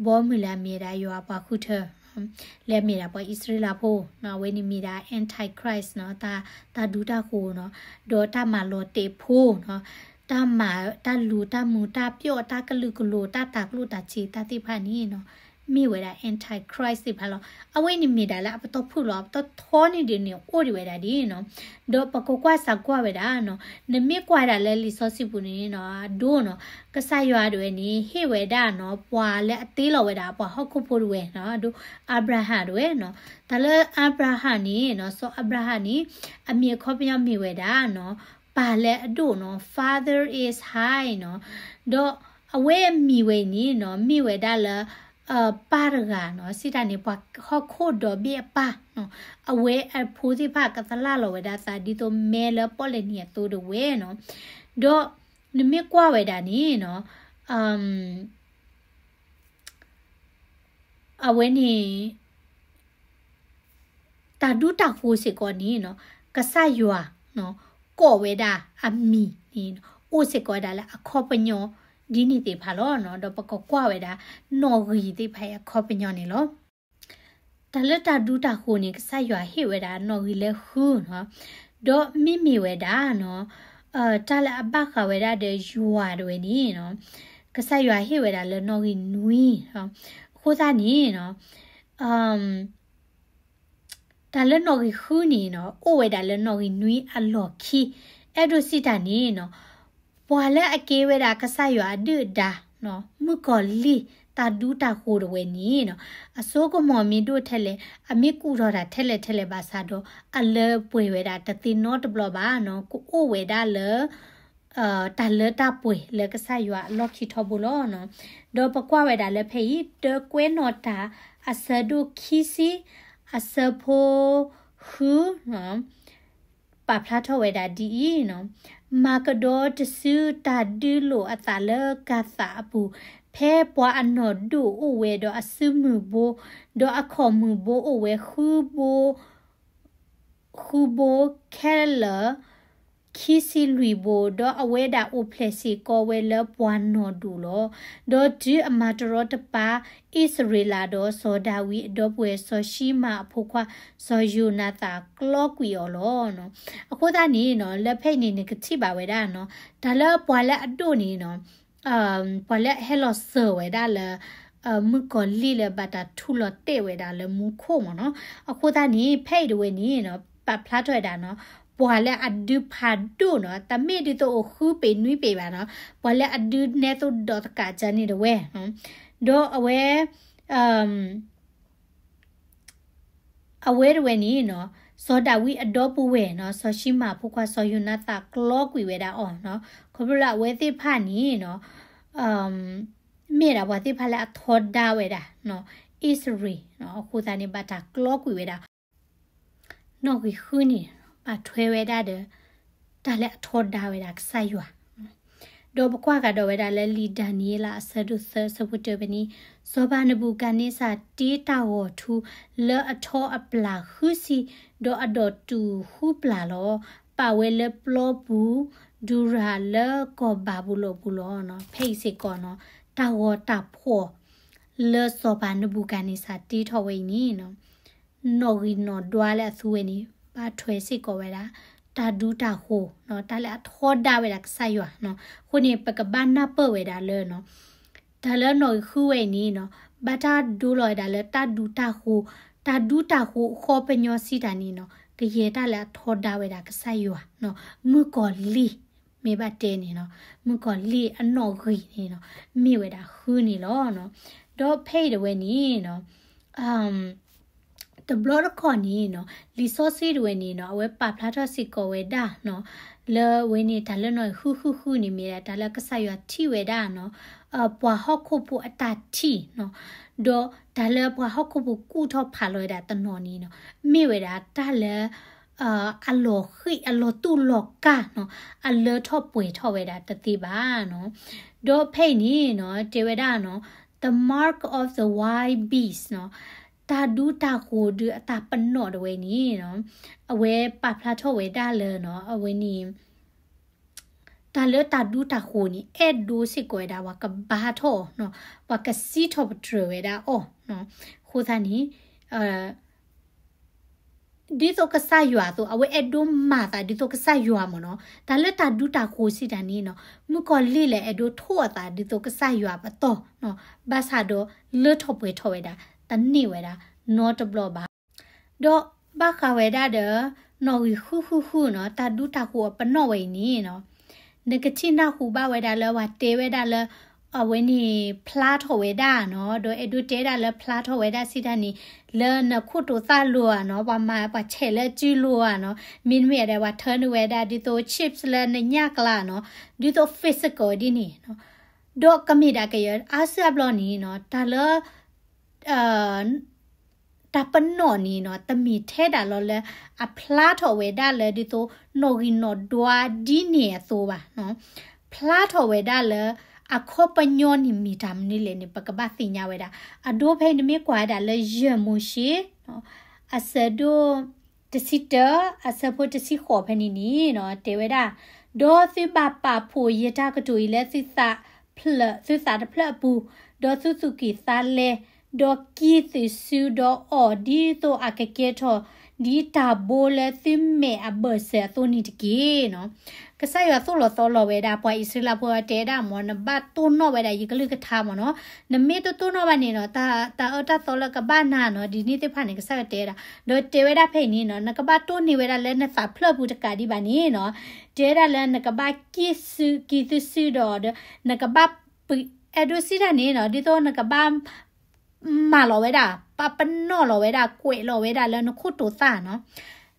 ဘီမုၢ်လၢအမ့ၢ်ဒၣ်ယွၤအပှၤဃုထၢ လၢအမ့ၢ်ဒၣ်ပှၤအံၣ်စရ့လးဖိနီၤ အဝဲန့ၣ်မ့ၢ်ဒၣ် Antichrist နီၤ တၢ် တၢ်ဒူတၢ်ဃိၤနီၤ ဒီးတၢ်မၤလီၤတဲာ်ဖိနီၤ တၢ်မၤ တၢ်လူၤတၢ်မုာ်တၢ်ပျီၣ် တၢ်ကလုာ်ကလိၤ တၢ်တၤကျိၣ်တၤစ့တၢ်သ့ၣ်တဖၣ်န့ၣ်နီၤ မ့ၢ်ဝဲဒၣ် Antichrist သ့ၣ်တဖၣ်လီၤ. အဝဲန့ၣ်မ့ၢ်ဒၣ်လၢအပတီၢ်ဖုၣ်လီၤ အပတီၢ်ထီန့ၣ်ဒ်န့ၣ် အိၣ်ဒံးဝဲဒၣ်ဒ်နီၤ ဒီးပကကွၢ်စးကွၢ်ဝဲဒၣ်နီၤ နမ့ၢ်ကွၢ်ဒၣ်လၢလံာ်စီဆှံပူၤန့ၣ်နီၤ အဒိနီၤ ကစၢ်ယွၤဒၣ်ဝဲန့ၣ် ဟ့ၣ်ဝဲဒၣ်နီၤ ပှၤလၢအတ့လီၤဝဲဒၣ် ပှၤဟီၣ်ခိၣ်ဖိတဝဲနီၤ အဒိ အၤဘြၤဟၣ်တဝဲနီၤ တၢ်လၢအၤဘြၤဟၣ်န့ၣ်နီၤ စီၤအၤဘြၤဟၣ်န့ၣ် အမံၤအခီပညီမ့ၢ်ဝဲဒၣ်နီၤ ပၢ်လၢအဒိၣ်နီၤ Father is high နီၤ ဒီးအဝဲအမံၤဝဲအံၤန့ၣ်နီၤ မ့ၢ်ဝဲဒၣ်လၢ ပၢ်တဂၤနီၤ စံးတၢ်န့ၣ် ပှၤဟီၣ်ခိၣ်ဒီဘ့ၣ်အပၢ်နီၤ အဝဲအဖိသ့ၣ်တဖၣ်ကသလၣ်လီၤဝဲဒၣ်သး ဒ်သိးမဲလၢပီၣ်လဲၣ်နံၤအသိးတဝဲနီၤ ဒီးနမ့ၢ်ကွၢ်ဝဲဒၣ်န့ၣ်နီၤ အဝဲန့ၣ် တၢ်ဒူတၢ်ဃိၤစ့ၢ်ကီးန့ၣ်နီၤ ကစၢ်ယွၤ ကိးဝဲဒၣ်အမံၤန့ၣ် အိၣ်စ့ၢ်ကီးဝဲဒၣ်လၢအခီပညီ ဒ်န့ၣ်သ့ၣ်တဖၣ်လီၤ. ဒီးပကကွၢ်ဝဲဒၣ် နီၣ်ဂံၢ်သ့ၣ်တဖၣ်အံၤအခီပညီန့ၣ်လီၤ. တၢ်လၢတၢ်ဒူတၢ်ဃိၤန့ၣ် ကစၢ်ယွၤဟ့ၣ်ဝဲဒၣ်နီၣ်ဂံၢ်လၢဃုနီၤ, ဒီးမ့မ့ၢ်ဝဲဒၣ်နီၤ တၢ်လၢအဘၣ်ဃးဝဲဒၣ်ဒီးယွၤတဝဲန့ၣ်နီၤ ကစၢ်ယွၤဟ့ၣ်ဝဲဒၣ်လၢနီၣ်ဂံၢ်နွံ, အဃိသတးန့ၣ်နီၤ တၢ်လၢနီၣ်ဂံၢ်ဃုန့ၣ်နီၤ အိၣ်ဝဲဒၣ်လၢနီၣ်ဂံၢ်နွံအလီၢ်ခံ, အဲၣ်ဒိးစံးတၢ်န့ၣ်နီၤ ပှၤလၢအကဲဝဲဒၣ်ကစၢ်ယွၤအဒုၣ်အဒါ မုၣ်ကီၤလံၢ်တၢ်ဒူတၢ်ဃိၤတဝဲန့ၣ်နီၤ အစိကမီၤမ့ၢ်ဒိၣ်ထဲလဲၣ် အမ့ၢ်ကူၣ်ထီၣ်တၢ်ထဲလဲၣ်ထဲလဲၣ်ဘၣ်ဆၣ်ဒီး အလၢပှဲၤဝဲဒၣ်တသ့နီတဘျီဘၣ်နီၤ ကအိၣ်ဝဲဒၣ်လၢ တၢ်လၢတၢ်ပှဲၤလၢကစၢ်ယွၤအလီၢ်ခံထီဘိလီၤ. ဒီးပကွၢ်ဝဲဒၣ်လၢဖဲအံၤ တၢကွဲးနီၣ်တၢ် အဆၢဒိၣ်ခံဆံ အဆၢဖိဃု ပာ်ဖျါထီၣ်ဝဲဒၣ်ဒ်အံၤနီၤ, မၤကဒီးတစုတၢ်ဒုးလိာ်အသးလၢကၤသးအပူၤ, ဖဲပှၤအနီၢ်ဒိၣ်အိၣ်ဝဲဒီးအစုမုၢ်ဘိ, ဒီးအခီၣ်မုၢ်ဘိအိၣ်ဝဲဃုဘိ ဃုဘိခဲလၢာ် ခံဆံလွံၢ်ဘိ, ဒီးအဝဲဒၣ်အိၣ်ဖျဲၣ်စ့ၢ်ကီးဝဲလၢပှၤနီၢ်ဒိၣ်လီၤ. ဒီးတုၤအမၤတရီတပါ အံၣ်စရ့လးဒီးစီၤဒၤဝံးအဒီပုၢ်ဝဲၢ် စီၤၡံမၤအဖိခွါ စီၤယိၤနၤသၣ်ကျီကွံာ်အီၤလီၤ. အဃိသတးန့ၣ်နီၤ လၢဖဲအံၤန့ၣ် နကထံၣ်ဘၣ်ဝဲဒၣ်နီၤ တၢ်လၢပှၤလၢအဒိၣ်န့ၣ်နီၤ ပှၤလၢအဟဲလီၤစၢၤဝဲဒၣ်လၢ မုၣ်ကီၤလံၢ်လၢဘၣ်တၢ်ထူးလီၤတဲာ်ဝဲဒၣ်လၢမူခိၣ်မ့ၢ်နီၤ. အဃိသတးန့ၣ် ဖဲအံၤတဝဲန့ၣ်နီၤ ပာ်ဖျါထီၣ်ဝဲဒၣ်နီၤ ပှၤလၢအဒုးဖးဒိၣ်နီၤ တမ့ၢ်ဒ်သိးအိၣ်ဃုပ့ၤနွံပ့ၤဘၣ်နီၤ ပှၤလၢအဒုးနဲသိးဒီးတကးကၢန့ၣ်တဝဲ ဒီးအဝဲ အဝဲတဝဲန့ၣ်နီၤ စီၤဒၤဝံးအဒီပုၢ်ဝဲၢ်နီၤ စီၤၡံမၤအဖိခွါ စီၤယိၤနၤသၣ်ကျီကွံာ်ဝဲဒၣ်အီၤနီၤ ခီဖျိလၢအဝဲသ့ၣ်တဖၣ်န့ၣ်နီၤ မ့ၢ်ဒၣ်ပှၤသ့ၣ်တဖၣ်လၢအထီဒါဝဲဒၣ် အံၣ်စရ့လး အဃိသတးန့ၣ် ဘၣ်တၢ်ကျီကွံာ်ဝဲဒၣ် နီၣ်ဂံၢ်ဃုန့ၣ် ဘၣ်ထွဲဝဲဒၣ်ဒီး တၢ်လၢအထီဒါဝဲဒၣ်ကစၢ်ယွၤ, ဒီးပကွၢ်ကဒီးဝဲဒၣ်လၢလံာ်ဒၤနံးယ့လးအဆၢဒိၣ်သၢအဆၢဖိတၢပူၤန့ၣ်, စီၤပၤနဘူၤခၣ်နံစၢ်တ့တၢ်ဂီၤထူလၢအထီအပျၢ်ဃုဆံ, ဒီးအဒိၣ်တုာ်ဃုပျၢ်လီၤ. ပာ်ဝဲလၢပျီပူၤ, ဒူရၤလၢကီၢ်ဘၤဘူၤလိၣ်ပူၤလီၤ. ဖဲအံၤစ့ၢ်ကီးနီၤ, တၢ်ဂီၤတၢ်ဖှီၣ်လၢစီၤပၤနဘူၤခၣ်နံစၢ်တ့ထီၣ်ဝဲအံၤန့ၣ်နီၤ, နီၣ်ဂံၢ်နီၣ်ဒွါလၢအသူဝဲန့ၣ် ဘၣ်ထွဲစ့ၢ်ကီးဝဲဒၣ် တၢ်ဒူတၢ်ဃိၤနီၤ, တၢ်လၢအထီဒါဝဲဒၣ်ကစၢ်ယွၤနီၤ. အဃိန့ၣ် ပကဘၣ်နၢ်ပၢၢ်ဝဲဒၣ်လၢနီၤ, တၢ်လၢနီၣ်ဂံၢ်ဃုဝဲအံၤန့ၣ်နီၤ, ဘၣ်တၢ်ဒိလီၤဝဲဒၣ်လၢတၢ်ဒူတၢ်ဃိၤ, တၢ်ဒူတၢ်ဃိၤအခီပညီစံးတၢ်န့ၣ်နီၤ, ကယဲၢ်တၢ်လၢအထီဒါဝဲဒၣ်ကစၢ်ယွၤနီၤ, မုၣ်ကီၤလံၢ် မ့ၢ်ဘၣ်တဲန့ၣ်နီၤ, မုၣ်ကီၤလံၢ်အနီၣ်ဂံၢ်န့ၣ်နီၤ, မ့ၢ်ဝဲဒၣ်ဃုန့ၣ်လီၤနီၤ. ဒီးဖဲအံၤတဝဲန့ၣ်နီၤ, တဘျီတခီၣ်န့ၣ်နီၤ, လံာ်စီဆှံတဝဲန့ၣ်နီၤ, အဝဲပာ်ဖျါထီၣ်စ့ၢ်ကီးဝဲဒၣ်နီၤ, လၢဝဲန့ၣ် တၢ်လၢနီၣ်ဂံၢ်ဃုဃုဃုန့ၣ် မ့ၢ်ဒၣ်တၢ်လၢကစၢ်ယွၤထံၣ်ဝဲဒၣ်နီၤ, ပှၤဟီၣ်ခိၣ်ဖိအတၢ်ထံၣ်နီၤ, ဒီးတၢ်လၢပှၤဟီၣ်ခိၣ်ဖိကူၣ်ထီၣ်ဖးလီၤဝဲဒၣ်တနီၤန့ၣ်နီၤ, မ့ၢ်ဝဲဒၣ်တၢ်လၢ အလီၤဃံၣ်အလီၤတူၢ်လီၤကၢ်နီၤ, အလၢထီၣ်ပှဲၤထီၣ်ဝဲဒၣ်တသ့ဘၣ်နီၤ. ဒီးဖဲအံၤန့ၣ်နီၤ, တဲဝဲဒၣ်နီၤ, the mark of the wild beastနီၤ, တၢ်ဒူတၢ်ဃိၤဒုးအတၢ်ပနီၣ်တဝဲန့ၣ်နီၤ, အဝဲပာ်ဖျါထီၣ်ဝဲဒၣ်လၢနီၤ, အဝဲန့ၣ် တၢ်လၢတၢ်ဒူတၢ်ဃိၤန့ၣ် အဲၣ်ဒိးစ့ၢ်ကီးဝဲဒၣ်ပှၤကဘါထီၣ်နီၤ, ပှၤကစံးထီၣ်ပတြၢၤဝဲဒၣ်အီၤနီၤ. အဃိသတးန့ၣ် ဒ်သိးကစၢ်ယွၤအသိး အဝဲအဲၣ်ဒိးမၤသးဒ်သိးကစၢ်ယွၤမ့ၢ်နီၤ, တၢ်လၢတၢ်ဒူတၢ်ဃိၤစံးတၢ်န့ၣ်နီၤ, မုၣ်ကီၤလံၢ်လၢအဲၣ်ဒိးထိၣ်အသးဒ်သိးကစၢ်ယွၤပတီၢ်နီၤ, ဘၣ်ဆၣ်ဒီးလၢထီၣ်ပှဲၤထီၣ်ဝဲဒၣ် တန့ၢ်ဝဲဒၣ်နီတဘျီဘၣ်. ဒီးဘၣ်ဃးဝဲဒၣ်ဒီး နီၣ်ဂံၢ်ဃုဃုဃုနီၤ, တၢ်ဒူတၢ်ဃိၤအပနီၣ်ဝဲအံၤန့ၣ်နီၤ, နကထံၣ်နၢ်ဟူဘၣ်ဝဲဒၣ်လၢပှၤတဲဝဲဒၣ်လၢ အဝဲန့ၣ်ဖျါထီၣ်ဝဲဒၣ်နီၤ, ဒီးအဲၣ်ဒိးတဲဒၣ်လၢဖျါထီၣ်ဝဲဒၣ်စံးတၢ်န့ၣ် လၢနခိၣ်တိာ်သၣ်လိၤဧါနီၤ, ပှၤမၤပှၤဆဲးလၢစုလိၤဧါနီၤ, မ့တမ့ၢ်ဒီးပှၤထၢနုာ်ဝဲဒၣ်ဒ်သိး chips လၢနညၣ်ကျါနီၤ, ဒ်သိး physical ဒ်န့ၣ်နီၤ. ဒီးကမ့ၢ်ဒၣ်ကယဲၢ်အါစုအါဘျီန့ၣ်နီၤ, တၢ်လၢ တၢ်ပနီၣ်န့ၣ်နီၤ, တမ့ၢ်ထဲဒၣ်လီၤလၢအဖျါထီၣ်ဝဲဒၣ်လၢဒ်သိးနီၣ်ဂံၢ်နီၣ်ဒွါဒ်န့ၣ်အသိးဘၣ်နီၤ. ဖျါထီၣ်ဝဲဒၣ်လၢ အခီပညီန့ၣ်မ့ၢ်တၢ်မနုၤလဲၣ်န့ၣ် ပကဘၣ်သ့ၣ်ညါဝဲဒၣ်. အဒိဖဲအံၤနမ့ၢ်ကွၢ်ဝဲဒၣ်လၢယဲၢ်မိၤၡ့ အဆၢဒိၣ်တဆံတၢ အဆၢဖိတဆံဃိးဖဲန့ၣ်န့ၣ်နီၤ, တဲဝဲဒၣ်, ဒီးသုဘၣ်ပာ်ဖှိၣ်ယတၢ်ကတိၤအံၤလၢသုသးဖျၢၣ်, သုသးတဖျၢၣ်အပူၤ, ဒီးသုသူၣ်ကံၢ်သးလဲ, ဒီးကံၢ်သုစုဒီးအီၤ ဒ်သိးအကကဲထီၣ် ဒ်တၢ်ဘိလၢသုမဲာ်အဘၢၣ်စၢၤအသိးန့ၣ်တက့ၢ်နီၤ. ကစၢ်ယွၤသိၣ်လီၤသီလီၤဝဲဒၣ် ပှၤအံၣ်စရ့လးဖိတဲဒၣ်မ့ၢ် နဘၣ်တိၢ်နီၣ်ဝဲဒၣ်ယကလုၢ်ကထါမ့ၢ်နီၤ. နမ့ၢ်တတိၢ်နီၣ်ဘၣ်န့ၣ်နီၤ, တၢ်, တၢ်အၢတၢ်သီလၢကဘၣ်နၤနီၤ, ဒ်န့ၣ်သ့ၣ်တဖၣ်န့ၣ် ကစၢ်ယွၤတဲဒၣ်. ဒီးတဲဝဲဒၣ်ဖဲအံၤန့ၣ်နီၤ, နကဘၣ်တိၢ်န့ၢ်ဝဲဒၣ်လၢနသးဖျၢၣ်ပူၤတကးဒံးဘၣ်န့ၣ်နီၤ, တဲဝဲဒၣ်လၢနကဘၣ်ကံၢ်သု, ကံၢ်သုစုဒီး, ဒီးနကဘၣ်ပ, အဲၣ်ဒိးစံးတၢ်န့ၣ်နီၤ, ဒ်သိးနကဘၣ် မၤလီၤဝဲဒၣ်, ပာ်ပနီၣ်လီၤဝဲဒၣ်, ကွဲးလီၤဝဲဒၣ်လၢနခိၣ်တိာ်သၣ်နီၤ.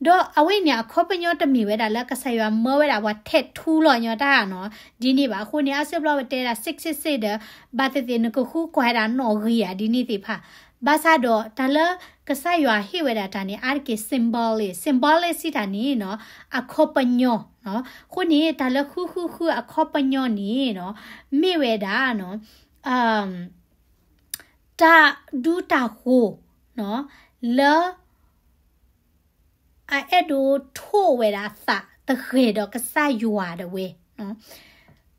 ဒီးအဝဲန့ၣ် အခီပညီတမ့ၢ်ဝဲဒၣ်လၢကစၢ်ယွၤမၢဝဲဒၣ်ပှၤထဲးထူလီၤညီတၢ်နီၤ, ဒ်န့ၣ်ဘၣ်. အဃိန့ၣ် အါစုဘျီပတဲဒၣ် six six six ဒီး ဘၣ်သ့ၣ်သ့ၣ် နကဃုကွၢ်ဝဲဒၣ်နီၣ်ဂံၢ်ဧါ ဒ်န့ၣ်သ့ၣ်တဖၣ်. ဘၣ်ဆၣ်ဒီးတၢ်လၢကစၢ်ယွၤဟ့ၣ်ဝဲဒၣ်တၢ်န့ၣ် အါတက့ၢ် symbolic, symbolic စံးတၢ်န့ၣ်နီၤ, အခီပညီနီၤ. အဃိန့ၣ် တၢ်လၢဃုဃုဃုအခီပညီန့ၣ်နီၤ, မ့ၢ်ဝဲဒၣ်နီၤ, တၢ်ဒူတၢ်ဃိၤနီၤ, လၢ အအဲၣ်ဒိးထိၣ်ဝဲဒၣ်အသးတဂ့ၤဒီးကစၢ်ယွၤဒၣ်ဝဲနီၤ,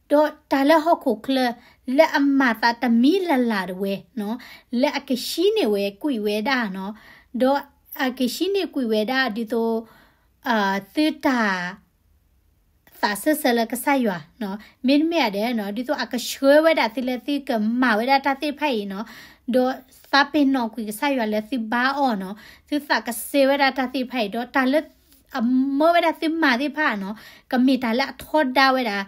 ဒီးတၢ်လၢဟီၣ်ခိၣ်ချၢ လၢအမၤသးတမံၤလၢ်လၢ်ဒၣ်ဝဲနီၤ, လၢအကဟံးန့ၢ်ဝဲကွံာ်ဝဲဒၣ်နီၤ, ဒီးအကဟံးန့ၢ်ကွံာ်ဝဲဒၣ်ဒ်သိး သုတၢ် သးစၢၢ်ဆၢလၢကစၢ်ယွၤနီၤ, မ့တမ့ၢ်ဧါဒီးနီၤ, ဒ်သိးအကဆှၢဝဲဒၣ်သုလၢသုကမၤဝဲဒၣ်တၢ်သ့ၣ်တဖၣ်အံၤနီၤ, ဒီးသးပ့ၤနီၣ်ကွံာ်ကစၢ်ယွၤလၢသုဘါအီၤနီၤ, သုသးကစဲဝဲဒၣ်တၢ်သ့ၣ်တဖၣ်အံၤ, ဒီးတၢ်လၢအမၢဝဲဒၣ်သုမၤသ့ၣ်တဖၣ်နီၤ, ကမ့ၢ်တၢ်လၢအထီဒါဝဲဒၣ်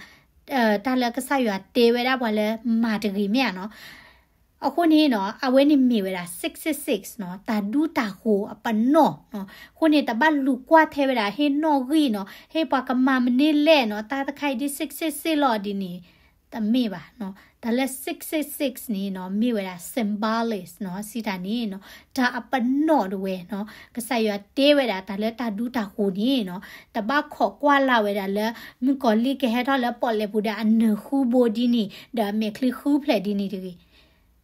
တၢ်လၢကစၢ်ယွၤတဲဝဲဒၣ်ပှၤလၢမၤတဂ့ၤမ့ၢ်ဧါနီၤ. အဃိန့ၣ်နီၤ, အဝဲန့ၣ်မ့ၢ်ဝဲဒၣ် six six six နီၤ, တၢ်ဒူတၢ်ဃိၤအပနီၣ်နီၤ. အဃိန့ၣ် တဘၣ်လူၤကွၢ်ထဲဝဲဒၣ် ဟ့ၣ်နီၣ်ဂံၢ်နီၤ, ဟ့ၣ်ပှၤကမၤမနုၤလဲၣ်နီၤ, တၢ်တခါအံၤဒ် six six six လီၤဒ်န့ၣ်, တမ့ၢ်ဘၣ်နီၤ. တၢ်လၢ six six six န့ၣ်နီၤ မ့ၢ်ဝဲဒၣ် symbolic နီၤ, စံးတၢ်န့ၣ်နီၤ တၢ်အပနီၣ်ဒၣ်ဝဲနီၤ. ကစၢ်ယွၤတဲဝဲဒၣ်တၢ်လၢတၢ်ဒူတၢ်ဃိၤန့ၣ်နီၤ တဘၣ်ခိးကွၢ်လၢ်ဝဲဒၣ်လၢ မုၣ်ကီၤလံၢ်ကဟဲထီၣ်လၢပီၣ်လဲၣ်ပူၤဒီးအနၢၤဃုဘိဒ်န့ၣ် ဒီးအမဲာ်ချံဃုဖျၢၣ်ဒ်န့ၣ်တဂ့ၤ.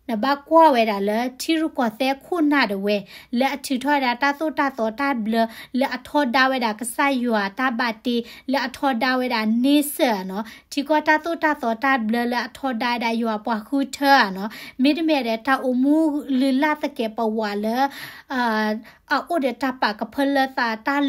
နဘၣ်ကွၢ်ဝဲဒၣ်လၢ ထံရူၢ်ကီၢ်သဲးခိၣ်နၢ်ဒၣ်ဝဲ လၢအထုးထီၣ်ဝဲဒၣ်တၢ်သိၣ်တၢ်သီတၢ်ဘျၢ လၢအထီဒါဝဲဒၣ်ကစၢ်ယွၤတၢ်ဘၣ်တ့ လၢအထီဒါဝဲဒၣ်န့ဆၢၣ်နီၤ, ထံကီၢ်တၢ်သိၣ်တၢ်သီတၢ်ဘျၢလၢအထီဒါဝဲဒၣ်ယွၤပှၤဃုထၢဧါနီၤ, မ့တမ့ၢ်ဒီးတၢ်အိၣ်မူလုၢ်လၢ်သကဲးပဝးလၢ အအိၣ်ဒီးတၢ်ပာ်ကဖၢလၢသးတၢ်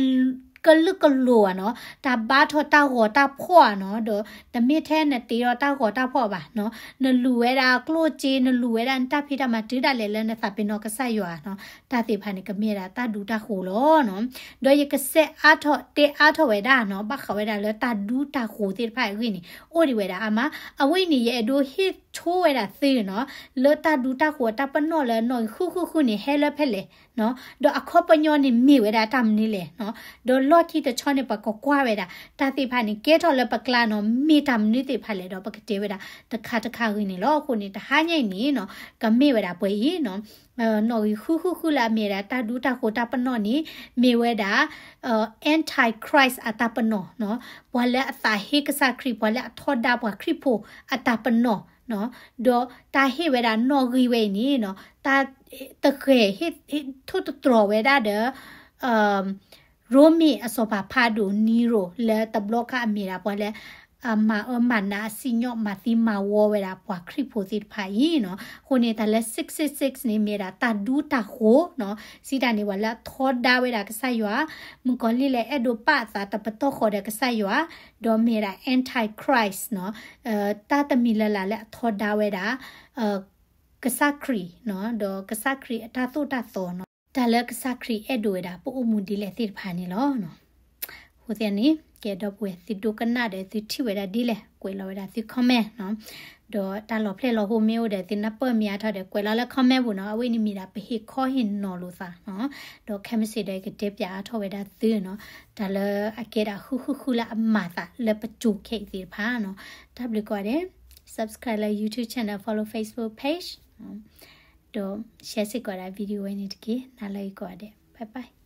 ကလုာ်ကလိၤဧါနီၤ, တၢ်ဘါထီၣ်တၢ်ဂီၤတၢ်ဖှီၣ်ဧါနီၤ, ဒီးတမ့ၢ်ထဲနတ့ထီၣ်တၢ်ဂီၤတၢ်ဖှီၣ်ဘၣ်နီၤ, နလူၤဝဲဒၣ်ကျိၣ်စ့ နလူၤဝဲဒၣ်နတၢ်ဖံးတၢ်မၤတုၤဒၣ်လဲာ်လၢနသးပ့ၤနီၣ်ကစၢ်ယွၤနီၤ, တၢ်သ့ၣ်တဖၣ်န့ၣ် ကမ့ၢ်ဝဲဒၣ်တၢ်ဒူတၢ်ဃိၤလီၤနီၤ. ဒီးယကစဲးအါထီၣ်တဲအါထီၣ်ဝဲဒၣ်နီၤ ဘၣ်ဃးဝဲဒၣ်လၢတၢ်ဒူတၢ်ဃိၤသ့ၣ်တဖၣ်အဂ့ၢ်န့ၣ် အိၣ်ဒံးဝဲဒၣ်အါမး, အဝဲအံၤန့ၣ် ယအဲၣ်ဒိးဟ့ၣ်ဆိဝဲဒၣ်သုနီၤ လၢတၢ်ဒူတၢ်ဃိၤအတၢ်ပနီၣ်လၢနီၣ်ဂံၢ်ဃုဃုဃုန့ၣ် ဟဲလၢဖဲလဲၣ်နီၤ, ဒီးအခီပညီန့ၣ်မ့ၢ်ဝဲဒၣ်တၢ်မနုၤလဲၣ်နီၤ, ဒီးလီၢ်ခံတဆီန့ၣ် ပကကွၢ်ဝဲဒၣ် တၢ်သ့ၣ်တဖၣ်န့ၣ် ကဲထီၣ်လၢပကျါနီၤ မ့ၢ်တၢ်မနုၤသ့ၣ်တဖၣ်လဲၣ်ဒီး ပကတဲဝဲဒၣ်တခါတခါအဂ့ၢ်န့ၣ်လီၤ. အဃိန့ၣ် တဟါညါအံၤန့ၣ်နီၤ ကမ့ၢ်ဝဲဒၣ်ပှဲၤအံၤနီၤ နီၣ်ဂံၢ်ဃုဃုဃုလၢအမ့ၢ်ဝဲဒၣ်တၢ်ဒူတၢ်ဃိၤတၢ်ပနီၣ်န့ၣ် မ့ၢ်ဝဲဒၣ် Antichrist အတၢ်ပနီၣ်နီၤ, ပှၤလၢအသးဟ့ကစၢ်ခရံာ် ပှၤလၢအထီဒါပှၤခရံာ်ဖိအတၢ်ပနီၣ်နီၤ, ဒီးတၢ်ဟ့ၣ်ဝဲဒၣ်နီၣ်ဂံၢ်ဝဲအံၤန့ၣ်နီၤ တၢ်တဂဲၤဟ့ၣ်ထိၣ်သတြီၤဝဲဒၣ်ဒီး ရိမ့ၤအစီၤပၤဖးဒိၣ် Nero လၢတဘျီခါအမ့ၢ်ဒၣ်ပှၤလၢ အမၤအၢမၤနးအစံၣ်ညီၣ်မၤသံမၤဝီဝဲဒၣ်ပှၤခရံာ်ဖိသ့ၣ်တဖၣ်အံၤနီၤ. အဃိန့ၣ် တၢ်လၢ six six six န့ၣ် မ့ၢ်ဒၣ်တၢ်ဒူတၢ်ဃိၤနီၤ. စံးတၢ်န့ၣ် ပှၤလၢအထီဒါဝဲဒၣ်ကစၢ်ယွၤ, မုၣ်ကီၤလံၢ်လၢအဲၣ်ဒိးပာ်အသးတပတီၢ်ဃီၤဒီးကစၢ်ယွၤ, ဒီးမ့ၢ်ဒၣ် Antichrist နီၤ, တၢ်တမံၤလၢ်လၢ်လၢအထီဒါဝဲဒၣ် ကစၢ်ခရံာ်နီၤ, ဒီးကစၢ်ခရံာ်အတၢ်သိၣ်တၢ်သီနီၤ. တၢ်လၢကစၢ်ခရံာ်အဲၣ်ဒိးဝဲဒၣ်ပအိၣ်မူဒ်လဲၣ်သ့ၣ်တဖၣ်န့ၣ်လီၤ. အဃိသတးန့ၣ် ကဲဒီပုၢ်ဝဲၢ်သုဒိကနၣ်ဒီးသုထံၣ်ဝဲဒၣ်ဒ်လဲၣ် ကွဲးလီၤဝဲဒၣ်သု comment နီၤ, ဒီးတၢ်လီၤဖျဲၣ်လီၤဟိမ့ၢ်အိၣ်ဒီးသုနၢ်ပၢၢ်မ့ၢ်အါထီၣ်ဒီး ကွဲးလီၤလၢ comment ပူၤနီၤ. အဝဲန့ၣ်မ့ၢ်ဒၣ်ပဟ့ၣ်ခီဟ့ၣ်နီၤလိာ်သးနီၤ, ဒီးခဲမုၢ်ဆ့ၣ်ဒီးကတဲပၠးအါထီၣ်ဝဲဒၣ်သုနီၤ, တၢ်လၢအကဲဒၣ်ဃုဃုဃုလၢအမၤသးလၢပစိၤခဲအံၤသ့ၣ်တဖၣ်နီၤ. တၢ်ဘျုးကိးဂၤဒဲး, subscribe လၢ YouTube channel, follow Facebook page ဒီး share စ့ၢ်ကီးဒၣ် video ဝဲန့ၣ်တက့ၢ်. နၤလၢအဂ့ၤကိးဂၤဒဲး, bye bye.